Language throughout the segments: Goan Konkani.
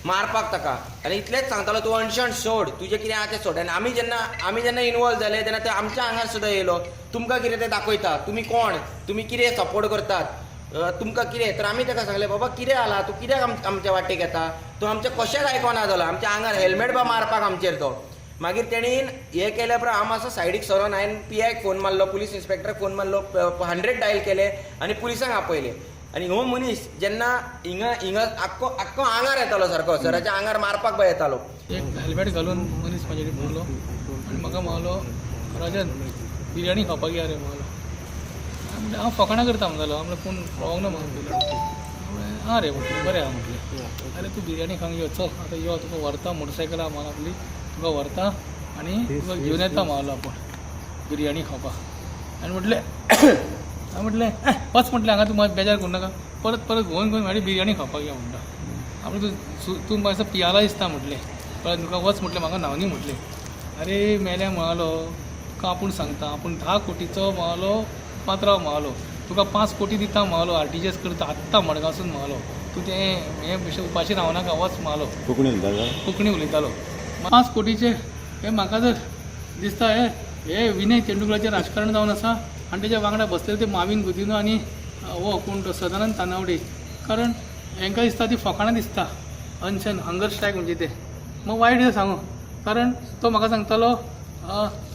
मारपाक ताका आनी इतलेंच सांगतालो, तूं अनशन सोड, तुजें कितें आहा तें सोड. आनी आमी जेन्ना इनवॉल्व जाले तेन्ना ते आमच्या आंगार सुद्दां येयलो, तुमकां कितें तें दाखयता, तुमी कोण, तुमी कितें सपोर्ट करतात, तुमकां कितें. तर आमी ताका सांगलें, बाबा कितें जाला, तूं कित्याक आमच्या वाटेक येता? तूं आमचें कशेंच आयकोना जालो. आमच्या आंगार हेल्मेट बा मारपाक आमचेर तो. मागीर तेणीन हें केल्या उपरांत हांव मातसो सायडीक सरोन हांवें पीआयक फोन मारलो, पुलीस इन्स्पेक्टराक फोन मारलो, 100 डायल केले आनी पुलिसांक आपयले. आनी हो मनीस जेन्ना हिंगा हिंगा आख्खो आख्खो आंगार येतालो, सारको सराच्या आंगार मारपाक बा येतालो. एक हेल्मेट घालून मनीस म्हाजे कडेन पावलो आनी म्हाका म्हणलो, राजन, बिरयानी खावपाक या रे म्हणलो. हांवें म्हणलें, हांव फकाणां करता म्हणटालो. हांव म्हणलें, पूण खावंक ना म्हाका बिरयानी. म्हणलें, आं रे म्हटलें, बरें आहा म्हटलें. अरे, तूं बिरयानी खावंक यो, चल आतां यो, तुका व्हरता मोटरसायकला म्हणून आपली, तुका व्हरता आनी तुका घेवन येता म्हणलो आपूण बिरयानी खावपाक. आनी म्हटलें, हांवें म्हटलें, "ए, वच म्हटलें हांगा, तूं म्हाका बेजार करूं नाका. परत परत घुंवन घुंवन म्हाजी बिरयानी खावपाक या म्हणटा. हांव तूं तूं मातसो पियाला दिसता म्हटलें, परत तुका वच म्हटलें, म्हाका न्हावनी म्हटलें. अरे मेल्या म्हणालो, तुका आपूण सांगता, आपूण 10 कोटीचो म्हणालो पात्रांव म्हणालो, तुका 5 कोटी दिता म्हणालो, आरटीजीएस करता आत्तां मडगांवसून म्हणालो, तूं तें हें बेश्टें उपाशी रावनाका, वच म्हणालो. कोंकणी उलयता? कोंकणी उलयतालो. 5 कोटीचे हे म्हाका जर दिसता, हे हे विनय तेंडुलकराचें राजकारण जावन आसा आनी तेच्या वांगडा बसलेले ते माविन गुदिनो आनी हो कोण तो सदानंद तानावडे. कारण हेंकां दिसता ती फकाणां दिसता, अनशन, हंगर स्ट्रायक म्हणजे ते मग वायट दिसता सांगू. कारण तो म्हाका सांगतालो,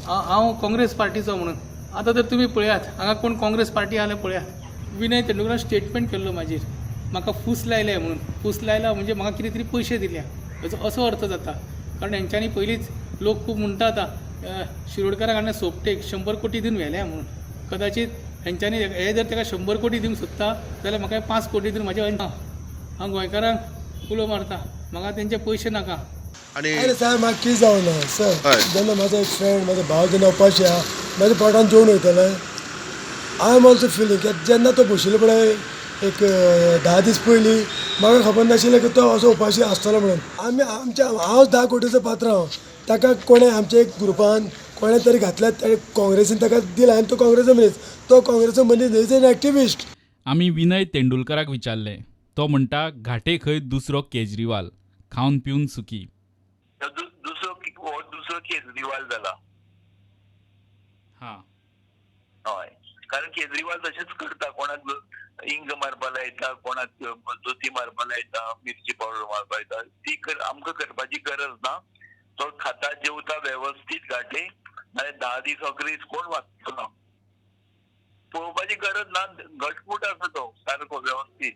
हांव काँग्रेस पार्टीचो म्हणून. आतां तर तुमी पळयात, हांगा कोण काँग्रेस पार्टी आहा जाल्यार पळयात. विनय तेंडुलकरान स्टेटमेंट केल्लो म्हाजेर, म्हाका फूस लायले म्हणून. फूस लायला म्हणजे म्हाका कितें तरी पयशे दिल्या हेचो असो अर्थ जाता. कारण हेंच्यांनी पयलींच लोक खूब म्हणटा, आतां शिरोडकाराक हाणें सोपटेक 100 कोटी दिवन व्हेल्या म्हणून. कदाचित हेंच्यांनी हे जर ताका 100 कोटी दिवंक सोदता जाल्यार म्हाका 5 कोटी दिवन म्हाजे. हांव गोंयकारांक उलो मारता, म्हाका तेंचे पयशे नाका. आणि अरे साहेब, म्हाका कितें जावना सर. जेन्ना म्हाजो एक फ्रेंड, म्हाजो भाव जेन्ना उपाशी आहा, म्हाज्या पोटान जेवण वयतलें. I am also feeling की जेन्ना तो बशिल्लो पळय एक 10 दीस पयलीं, म्हाका खबर नाशिल्लें की तो असो उपाशी आसतलो म्हणून. आमी आमच्या, हांव 10 कोटीचो पात्रांव, ताका कोणें आमच्या एक ग्रुपान कोणें तरी घातल्या, ते काँग्रेसीन ताका दिला आनी तो काँग्रेसीचो मनीस, तो काँग्रेसीचो मनीस is an activist. आमी विनय तेंडुलकराक विचारलें, तो म्हणटा, घाटे खंय दुसरो केजरीवाल, खावन पिवन सुखी. दुसरो, हो दुसरो केजरीवाल जाला. हय, कारण केजरीवाल तशेंच करता, कोणाक इंग मारपा लायता, कोणाक जोती मारपा लायता, मिरची पावडर मारपा लायता. ती आमकां करपाची गरज ना. तो खाता जेवता वेवस्थीत घाटे, नाल्यार 10 दीस 11 दीस कोण वाचतो ना. पळोवपाची गरज ना, घटमूट आसा तो सारको वेवस्थीत.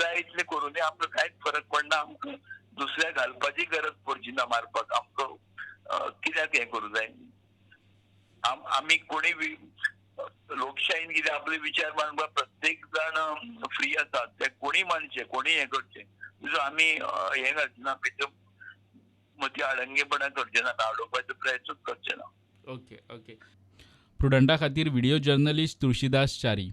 जाय इतलें करूं, आमकां कांयच फरक पडना. आमकां दुसऱ्या घालपाची गरज पडची ना मारपाक. आमकां कित्याक हें करूं जाय? आमी कोणी लोकशाहीन कितें आपले विचार मांडपाक प्रत्येक जाण फ्री आसा. ते कोणी मानचे, कोणी हें करचें. दुसरो आमी हें घालचे ना, तेचे मदीं आडंगेपणा करचे ना, अडोवपाचो प्रयत्नूच करचे ना. ओके ओके प्रुडंटा खातीर व्हिडिओ जर्नलिस्ट तुळशीदास च्यारी.